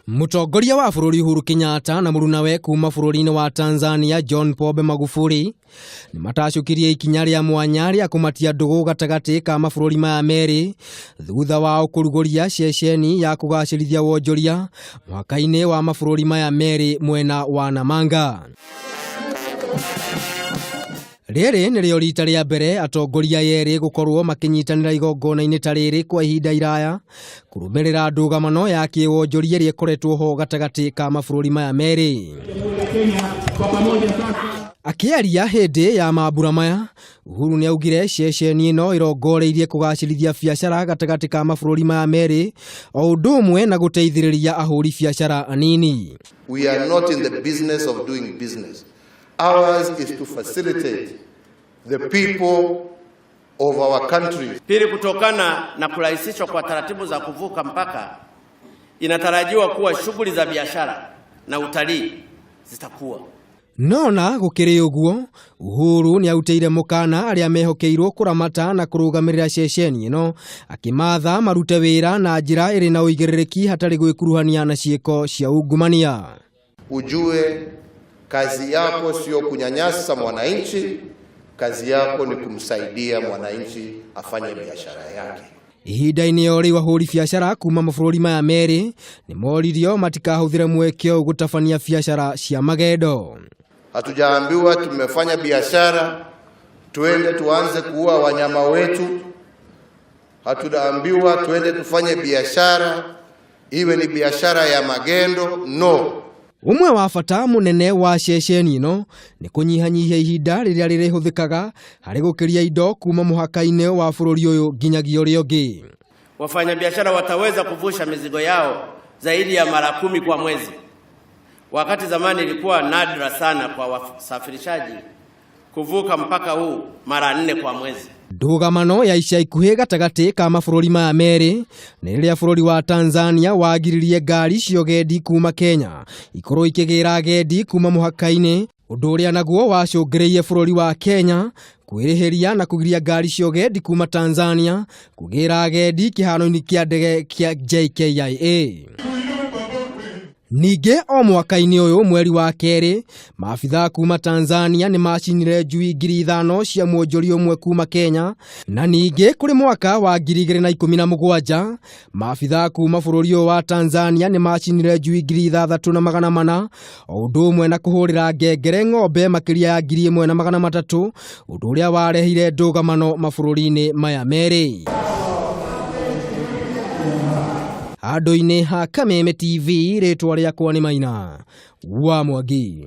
Mũtongoria wa bũrũri Uhuru Kenyatta na mũrunawe kuma bũrũri-inĩ wa Tanzania John Pombe Magufuli nĩ matacũkirie ikinya rĩa mwanya rĩa kũmatia ndũgũ gatagatĩ ka mabũrũri maya merĩ thutha wao kũrugũria ceceni ya kũgacĩrithia wonjoria mũhaka-inĩ wa mabũrũri maya merĩ mwena wa Namanga. Rĩrĩ nĩrĩo rita rĩa mbere atongoria erĩ gũkorwo makĩnyitanĩra igongona-inĩ ta rĩrĩ kwa ihinda iraya kũrũmĩrĩra ndũgamano ya kĩwonjoria ĩrĩa ĩkoretwo ho gatagatĩ ka mabũrũri maya merĩ. Akĩaria hĩndĩ ya mambura maya, Uhuru nĩ augire ceceni ĩno ĩrongoreirie kũgacĩrithia biacara gatagatĩ ka mabũrũri maya merĩ o ũndũ ũmwe na gũteithĩrĩria ahũri biacara anini. We are not in the business of doing business. Ours is to facilitate the people of our country. Pili, kutokana na kurahisishwa kwa taratibu za kuvuka mpaka, inatarajiwa kuwa shughuli za biashara na utalii zitakuwa. Nona gũkĩrĩ ũguo, Uhuru nĩ arutĩire mũkana arĩa mehokeirwo kũramata na kũrũgamĩrĩra ceceni ĩno, akĩmatha marute wĩra na njĩra ĩrĩ na ũigĩrĩrĩki hatarĩ gwĩkuruhania na ciĩko cia ungumania. Ujue kazi yako sio kunyanyasa mwananchi, kazi yako ni kumsaidia mwananchi afanye biashara yake. Ihinda-inĩ o rĩu ahũri biacara kuma mabũrũri maya merĩ nĩ moririo matikahũthĩre mweke ũyũ gũtabania biacara cia magendo. Hatujaambiwa tumefanya biashara tuende tuanze kuua wanyama wetu. Hatujaambiwa tuende tufanye biashara iwe ni biashara ya magendo. No. Ũmwe wa bata mũnene wa ceceni ĩno nĩ kũnyihanyihia ihinda rĩrĩa rĩrĩhũthĩkaga harĩ gũkĩria indo kuma mũhaka-inĩ wa bũrũri ũyũ nginyagia ũrĩa ũngĩ. Wafanyabiashara wataweza kuvusha mizigo yao zaidi ya mara 10 kwa mwezi, wakati zamani ilikuwa nadra sana kwa wasafirishaji kuvuka mpaka huu mara 4 kwa mwezi. Ndũgamano ya ica ikuhĩ gatagatĩ ka mabũrũri maya merĩ nĩ rĩrĩa bũrũri wa Tanzania wagiririe ngari cia ũgendi kuma Kenya ikorwo ikĩgĩra agendi kuma mũhaka-inĩ, ũndũ ũrĩa naguo wacũngĩrĩirie bũrũri wa Kenya kwĩrĩhĩria na kũgiria ngari cia ũgendi kuma Tanzania kũgĩra agendi kĩharo-inĩ kĩa ndege kĩa JKIA. Ningĩ o mwaka-inĩ ũyũ mweri wa kerĩ, maabithaa kuma Tanzania nĩ macinire njui 5,000 cia mwonjoria ũmwe kuma Kenya, na ningĩ kũrĩ mwaka wa 2017, maabithaa kuma bũrũri ũyũ wa Tanzania nĩ macinire njui 6,400, o ũndũ ũmwe na kũhũrĩra ngengere ng'ombe makĩria ya 1,300, ũndũ ũrĩa warehire ndũgamano mabũrũri-inĩ maya merĩ. Handũ-inĩ ha Kameme TV, rĩtwa rĩakwa nĩ Maina wa Mwangi.